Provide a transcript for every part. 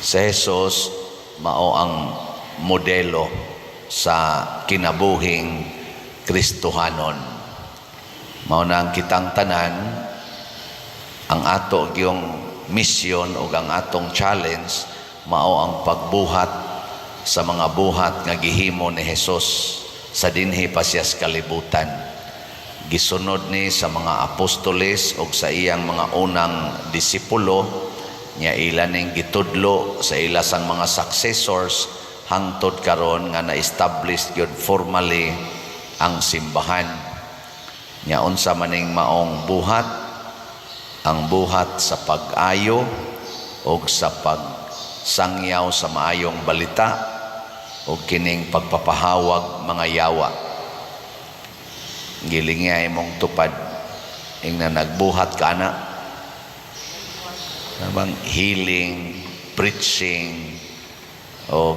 Si Jesus mao ang modelo sa kinabuhing Kristohanon. Mao na ang kitang tanan, ang ato gyung misyon o ang atong challenge mao ang pagbuhat sa mga buhat nga gihimo ni Jesus sa dinhi pa siya sa kalibutan. Gisunod ni sa mga apostoles og sa iyang mga unang disipulo nya, ila ning gitudlo sa ila sang mga successors hangtod karon nga na-establish gyud formally ang simbahan. Nya unsa maning maong buhat? Ang buhat sa pag-ayo og sa pagsangyaw sa maayong balita og kining pagpapahawag mga yawa. Gilingi imong tupad, ingna, "Nagbuhat ka na bang healing, preaching o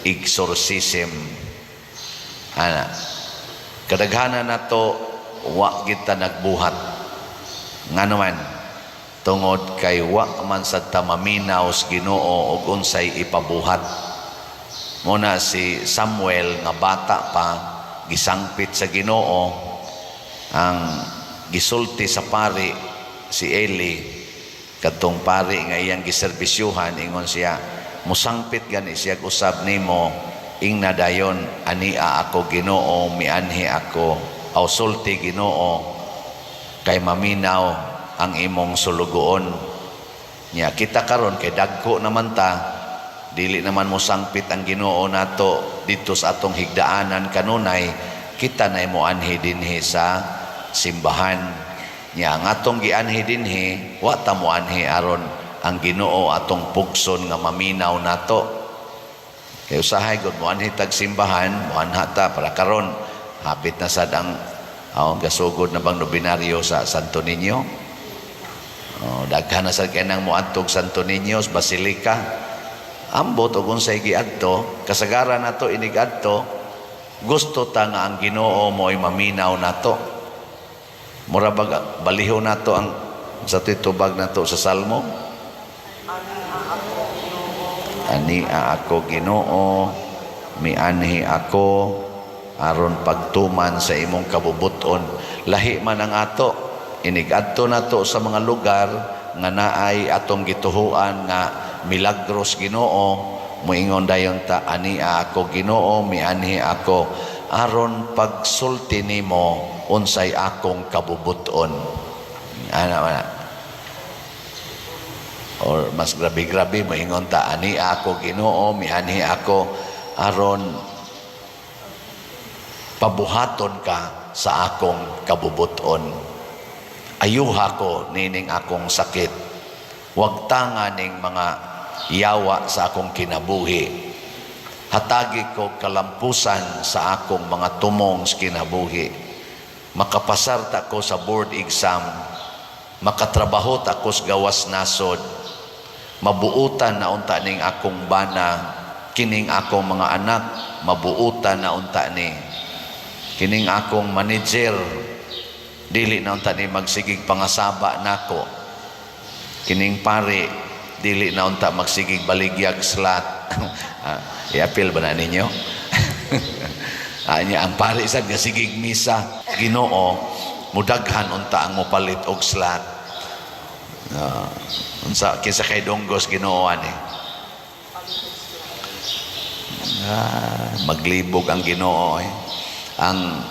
exorcism?" Ana, kadaghanan nato wa kita nagbuhat. Ngano man? Tungod kay wa man sad ta maminaw sa Ginoo og unsay ipabuhat. Muna si Samuel nga bata pa, gisangpit sa Ginoo. Ang gisulti sa pari, si Eli, kadtong pari nga iyang giserbisyuhan, ingon siya, "Musangpit gani siya usab nimo, ingna dayon, 'Ania ako, Ginoo, mianhi ako,' aw sulti, Ginoo, kay maminaw ang imong sulugoon." Nya kita karon kay dagko naman ta, dili naman mo sangpit ang Ginoo nato dito sa atong higdaanan kanunay, kita na mo anhi dinhi sa simbahan. Nya ang atong gianhi dinhi, wa ta mo anhi aron ang Ginoo atong pugson nga maminaw nato. Kay usahay gud mo anhi tag simbahan, moanha ta para karon hapit na sad ang, oh, gasugod na bang nobinaryo sa Santo Niño? Oh, daghan na sad kay nang moadtog Santo Niño Basilica. Ambot og unsay giadto, kasagaran nato inigadto, gusto ta nga ang Ginoo mo'y maminaw nato. Mura bag baliho nato ang sa titubag nato sa Salmo. "Ania ako, Ginoo, mianhi ako aron pagtuman sa imong kabubuton." Lahi man ang ato, inigadto nato sa mga lugar nga naay atong gituhuan nga milagros Ginoo, moingon dayon ta, "Ania ako, Ginoo, mianhi ako aron pagsulti nimo unsay akong kabubuton." Ana ana. Or mas grabe-grabe, moingon ta, "Ani ako, Ginoo, mianhi ako aron pabuhaton ka sa akong kabubuton. Ayuha ko nining akong sakit. Wag tanga ning mga yawa sa akong kinabuhi. Hatagi ko kalampusan sa akong mga tumong sa kinabuhi. Makapasar ta ko sa board exam. Makatrabaho ta ko sa gawas nasod. Mabuutan na unta ning akong bana, kining akong mga anak, mabuutan na unta ni. Kining akong manager, dili na unta ni magsigig pangasaba nako. Kining pari, dili na unta magsigig baligyag slot." Ah, i-appeal ba na ninyo? Ah, niya, ang pari sad gasigig misa, Ginoo, mudaghan unta ang mopalit og slot. Ah, unsa kinsa kay donggos Ginoo ani? Ah, maglibog ang Ginoo eh. Ang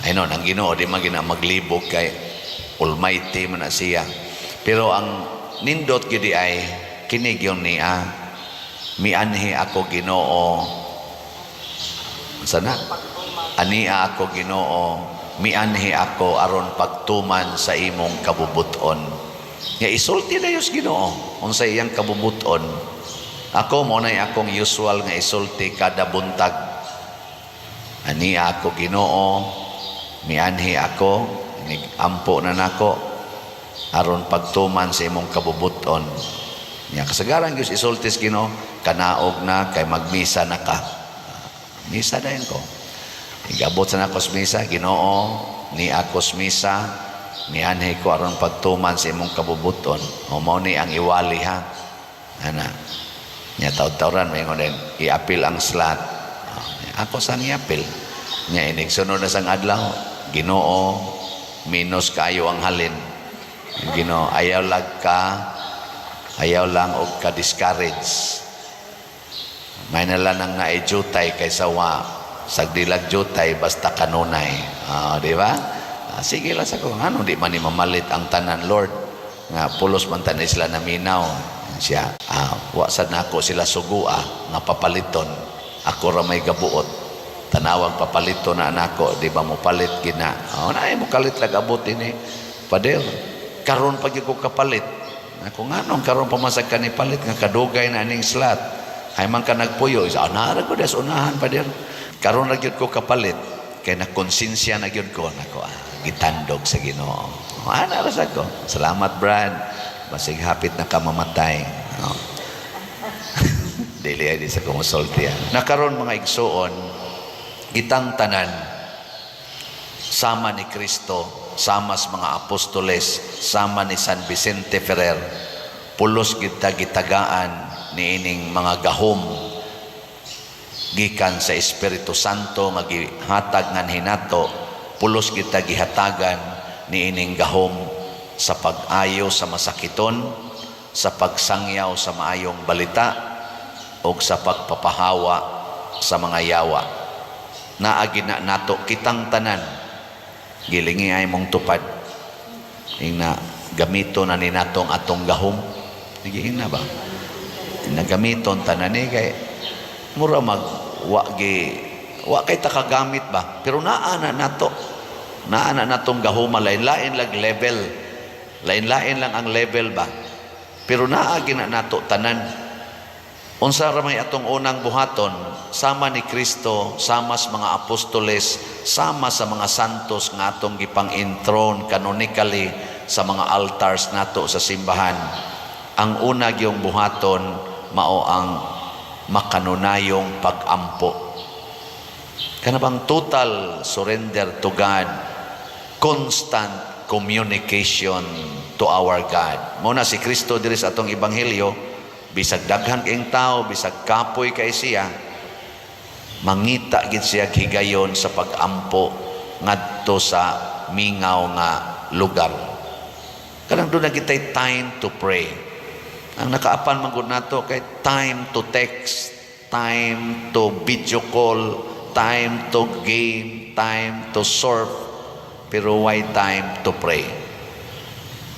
aynon ang Ginoo di man gina maglibog kay Almighty man na siya. Pero ang nindot gyud ay kini gyud niya, "Mianhi ako, Ginoo." Sana? "Ania ako, Ginoo, mianhi ako aron pagtuman sa imong kabubuton." Nga isulti na sa Ginoo unsay iyang kabubuton. Ako mo na akong usual nga isulti kada buntag. "Ania ako, Ginoo, mianhi ako, ampo na nako aron pagtuman sa imong kabubuton." Nya kasagaran gyud isulti sa Ginoo, "Kanaog na kay magmisa na ka." Misa dayon ko. Igabot sa nako sa misa, "Ginoo, ni ako sa misa, mianhi ko aron pagtuman sa imong kabubuton." O mao ni ang iwali ha. Ana. Nya taud-tauran may din i-apil ang slot. Ah, ako sang i-apil. Nya inig sunod na sang adlaw, Ginoo, minus kayo ang halin. Ginoo, ayaw lang ka, ayaw lang og ka discourage. May nala nang naijutay kaysa wa sagdilag jutay, basta kanunay. Ah, di ba? Ah, sige lang sa ko. Ano, di man ni mamalit ang tanan, Lord. Nga pulos man tanan sila naminaw. Siya, ah, wa sad nako sila sugua nga papaliton. Ako ra may gabuot. Tanawag papaliton na nako, di ba mo palit gina. Oh, na mo kalit lag abot ini. Pader, karon pag ko kapalit. Ako nganong karon pa masag ka ni palit nga kadugay na aning slot. Hay man ka nagpuyo, isa ana ra ko des unahan, pader. Karon ra gyud ko kapalit kay na konsensya na gyud ko nako, ah, gitandog sa Ginoo. Ana ra sa ko. Salamat, Brad. Basig hapit na ka mamatay. No. Dili ay di sa kumusulti. Ah. Nakaron, mga igsuon, kitang tanan sama ni Kristo, sama sa mga apostoles, sama ni San Vicente Ferrer, pulos kita gitagaan niining mga gahom gikan sa Espiritu Santo nga gihatag nganhi nato. Pulos kita gihatagan niining gahom sa pag-ayo sa masakiton, sa pagsangyaw sa maayong balita ug sa pagpapahawa sa mga yawa. Naagi na nato kitang tanan. Gilingi ay mong tupad ing na gamito na ni natong atong gahom. Sige na ba nagamiton tanan ni kay mura mag wa gi wa kay ta kagamit ba, pero naa na nato, naa na natong gahoma. Lain-lain lang level, lain-lain lang ang level ba, pero naa gina nato tanan. Unsa ra may atong unang buhaton? Sama ni Kristo, sama sa mga apostoles, sama sa mga santos nga atong gipang-enthrone canonically sa mga altars nato sa simbahan, ang una gyung buhaton mao ang makanunayong pag-ampo, kana bang total surrender to God, constant communication to our God. Mao na si Kristo diri sa atong ebanghelyo, bisag daghan kayong tao, bisag kapoy kay siya, mangita gid siya higayon sa pag-ampo ngadto sa mingaw nga lugar. Kanang duna kitay time to pray. Ang nakaapan man gud nato kay time to text, time to video call, time to game, time to surf, pero why time to pray?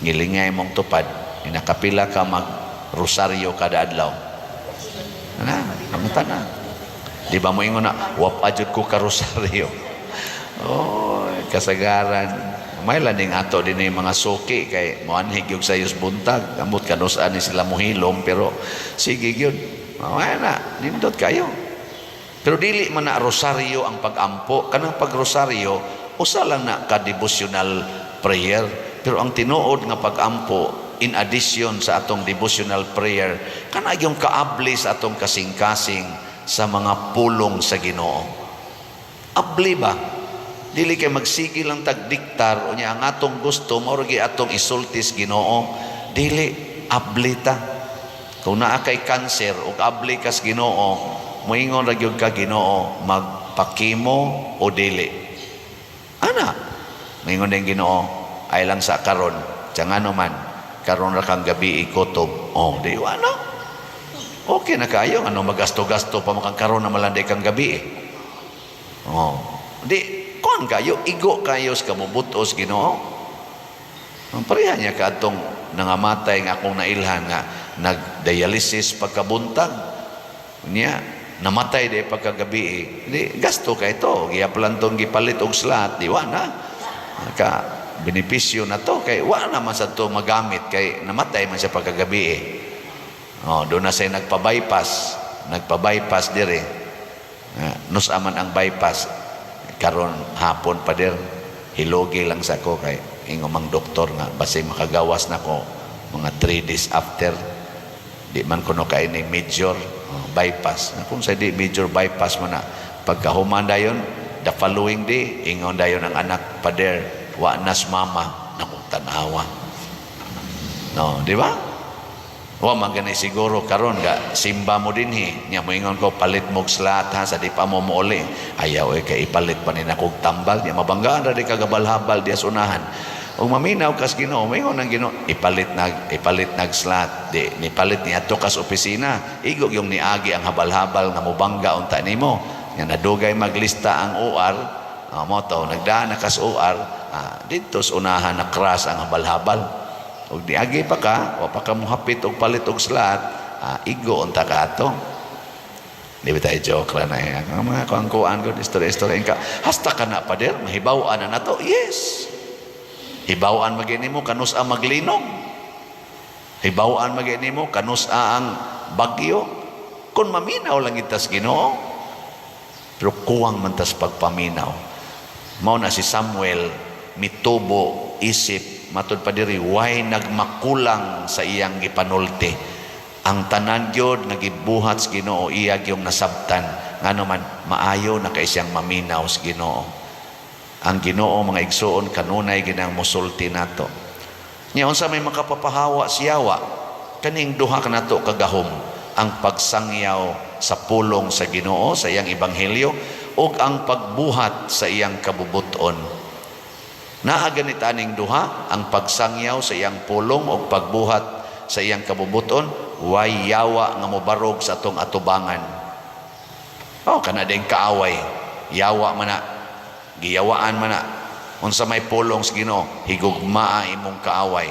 Ngilingay mong tupad, inakapila ka mag rosaryo kada adlaw? Na, kamuta na. Di ba mo ingon na, "Wa pa jud ko ka rosaryo"? Oh, kasagaran. May laning ato din yung mga suki kay moanhig yung sayos buntag. Amot kanus-an ni sila mohilom, pero sige gyud. Mamaya na, nindot kayo. Pero dili man na rosaryo ang pag-ampo. Kanang pag-rosaryo, usa lang na ka-devotional prayer. Pero ang tinuod nga pag-ampo, in addition sa atong devotional prayer, kana yung kaabli sa atong kasing-kasing sa mga pulong sa Ginoo. Abli ba? Dili kay magsige lang tagdiktar unya ang atong gusto mao ra atong isultis Ginoo. Dili, abli ta. Kung naa kay cancer ug abli kas Ginoo, moingon ra gyud ka, "Ginoo, magpa-chemo o dili?" Ana, moingon din Ginoo, "Ay lang sa karon." Tiyan ano man, karon ra kang gabi ikutob. Oh, di ano? Okay na kayo, ano magasto-gasto pa makang karon na malanday kang gabi eh. Oh, di kuan kayo, igo kayo sa kamubutos Ginoo. Ang pareha niya kadtong nangamatay nga akong nailhan nga nag-dialysis pagkabuntag. Niya, namatay di pagkagabi eh. Di, gasto kay to. Gihapon tong gipalit og slot, di wa na. Ka benepisyo na to kay wa na man sa to magamit kay namatay man siya pagkagabi eh. Oh, doon na siya nagpa-bypass, nagpa-bypass dire. Nus aman ang bypass karon hapon pa dir. Hilogi lang sa ko kay ingo mang doktor nga basi makagawas na ko mga 3 days after. Di man kuno kay ni major, oh, bypass. Na kung sa di major bypass man na pagkahuman dayon, the following day ingon dayon ang anak, "Pader, wa nas mama." Naku, tanawa. No, di ba? Wa man gani siguro karon ga simba mo dinhi nya moingon ko, "Palit mo slot ha, sa di pa mo mouli." "Ayaw eh, kay ipalit pa ni nakog tambal." Nya mabanggaan ra di kagabalhabal diya sa unahan. Ug maminaw kas Ginoo, moingon ang Ginoo, "Ipalit nag slot." Di nipalit ni adto kas opisina, igo yung niagi ang habal-habal nga mobangga unta nimo. Nya nadugay maglista ang OR, mo to nagdaan na kas OR, didto sa unahan na crash ang habal-habal. Ug diagi pa ka, wa pa ka mohapit og palit og slot, igo unta ka ato. Di ba tayo joke ra na eh. Ang mga kuang-kuan ko, istorya-istorya ka. Hasta ka na, pader, mahibaw-an na nato. Yes. Hibaw-an magini mo kanus-a maglinog. Hibaw-an magini mo kanus-a ang bagyo. Kung maminaw lang itas Ginoo. Pero kuwang man tas pagpaminaw. Mao na si Samuel mitubo isip, matud pa diri, way nagmakulang sa iyang gipanulti. Ang tanan gyud nga gibuhat sa Ginoo, iya gyung nasabtan. Ngano man maayo na kay siyang maminaw sa Ginoo. Ang Ginoo, mga igsuon, kanunay ginang musulti nato. Nya unsa may makapapahawa siyawa? Kaning duha kanato kagahom, ang pagsangyaw sa pulong sa Ginoo sa iyang ebanghelyo ug ang pagbuhat sa iyang kabubuton. Naa ganit aning duha, ang pagsangyaw sa iyang pulong ug pagbuhat sa iyang kabubuton, way yawa nga mobarog sa atong atubangan. Oh, kana din kaaway. Yawa man na, giyawaan man na. Unsa may pulong sa Ginoo, "Higugmaa imong kaaway."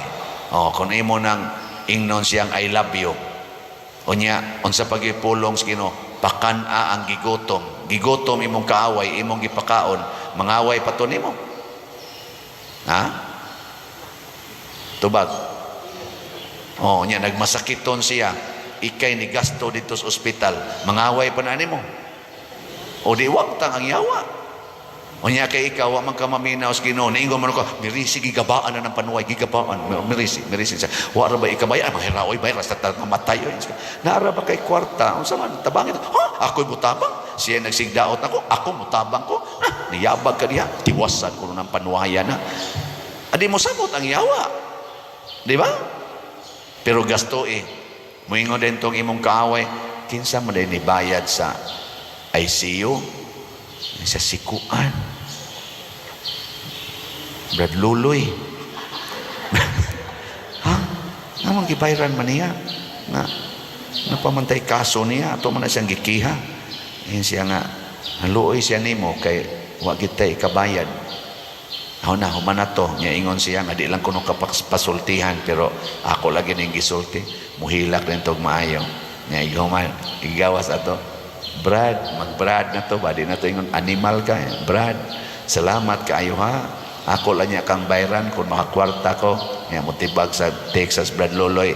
Oh, kung imo nang ingnon siyang "I love you." Unya, unsa pagipulong sa Ginoo, "Pakan-a ang gigutom." Gigutom imong kaaway, imong gipakaon, mangaway pa to nimo. Ha? Tubag. Oh, nya nagmasakiton siya. Ikay ni gasto dito sa ospital. Mangaway pa na nimo. O di wagtang ang yawa. Unya kay ikaw, wa man ka maminaw sa Ginoo. Niingon man ko, "Mirisi, gigabaan na ng panuway, gigabaan. Mirisi, mirisi." Wa ra ba ikabay? "Ay, mahiraoy, bay, rasta mamatay." Oy. Naara ba kay kwarta? Unsa man, tabangin. "Ha? Ako'y mutabang? Siya nagsigdaot ako, ako mutabang ko. Ah, niyabag ka diha. Tiwasan ko ng panuwayan na." Adi mo samot ang yawa. Di ba? Pero gasto eh. Muingon din tong imong kaaway, "Kinsa mo din ni bayad sa ICU?" Sa sikuan. Brad Luloy. "Ha? Nga gibayran man niya? Nga, napamantay kaso niya, ato man na siyang gikiha." Ayun siya nga, "Haluoy siya nimo kay wa kita ikabayad. Ako na, human na to." Nya ingon siya nga di lang kuno kapasultihan, pero ako lagi ning gisulti. Muhilak din tog maayo. Nya igaw igawas ato. "Brad, mag-brad na to ba? Di na to ingon animal ka. Eh. Brad, salamat kaayo ha. Ako lang niya kang bayran kung makakwarta ko." Nya motibag sa Texas, Brad Loloy.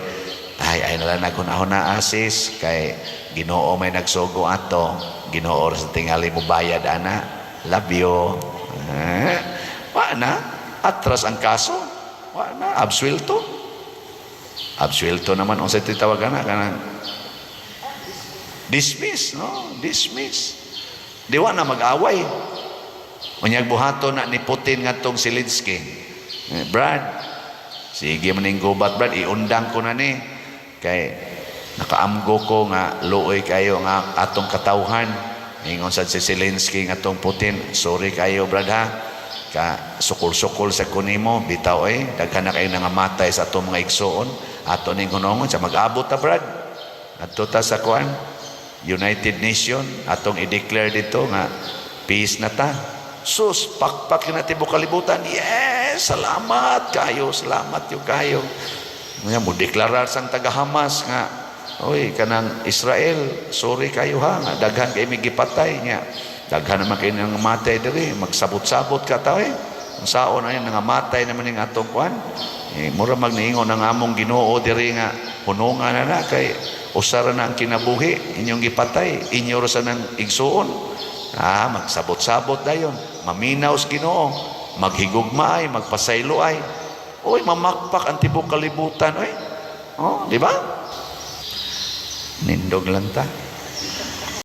Ay, ay nala naghunahon na asis kay Ginoo may nagsugo ato. Ginoo sa tingali mo bayad ana. Love you. Eh, wa na. Atras ang kaso. Wa na. Absuelto. Absuelto naman. Unsa titawag ana kanang dismiss, no? Dismiss. Di wa na mag-away. Unyag buhaton na ni Putin ngadtong Zelensky. "Eh, Brad, sige man ning gubat, Brad, iundang ko na ni. Kay nakaamgo ko nga luoy kayo nga atong katawhan." Ingon sad si Zelensky ngadtong Putin, "Sorry kayo, Brad, ha. Ka sukol-sukol sa kunimo, bitaw eh, daghan na kayo nangamatay sa atong mga igsuon. Ato ning hunongon sa mag-abot ta, Brad. Adto ta sa kuan, United Nation, atong i-declare dito nga peace na ta." Sus, pakpak na tibuok kalibutan. "Yes, salamat kayo, salamat yung kayo." Nga mo deklarar sang taga Hamas nga, "Oy, kanang Israel, sorry kayo ha, nga daghan kay mi gipatay niya. Daghan naman kayo nang matay diri, magsabot-sabot ka ta eh. Ang saon ay nangamatay naman ning atong kuan. Eh, mura magniingon ang among Ginoo diri nga hunungan na na kay usara na ang kinabuhi inyong gipatay, inyo ra sa nang igsuon." Ah, magsabot-sabot dayon, maminaw sa Ginoo, maghigugma ay, magpasaylo ay. Oy, mamakpak ang tibok kalibutan oy. Oh, di ba? Nindog lang ta.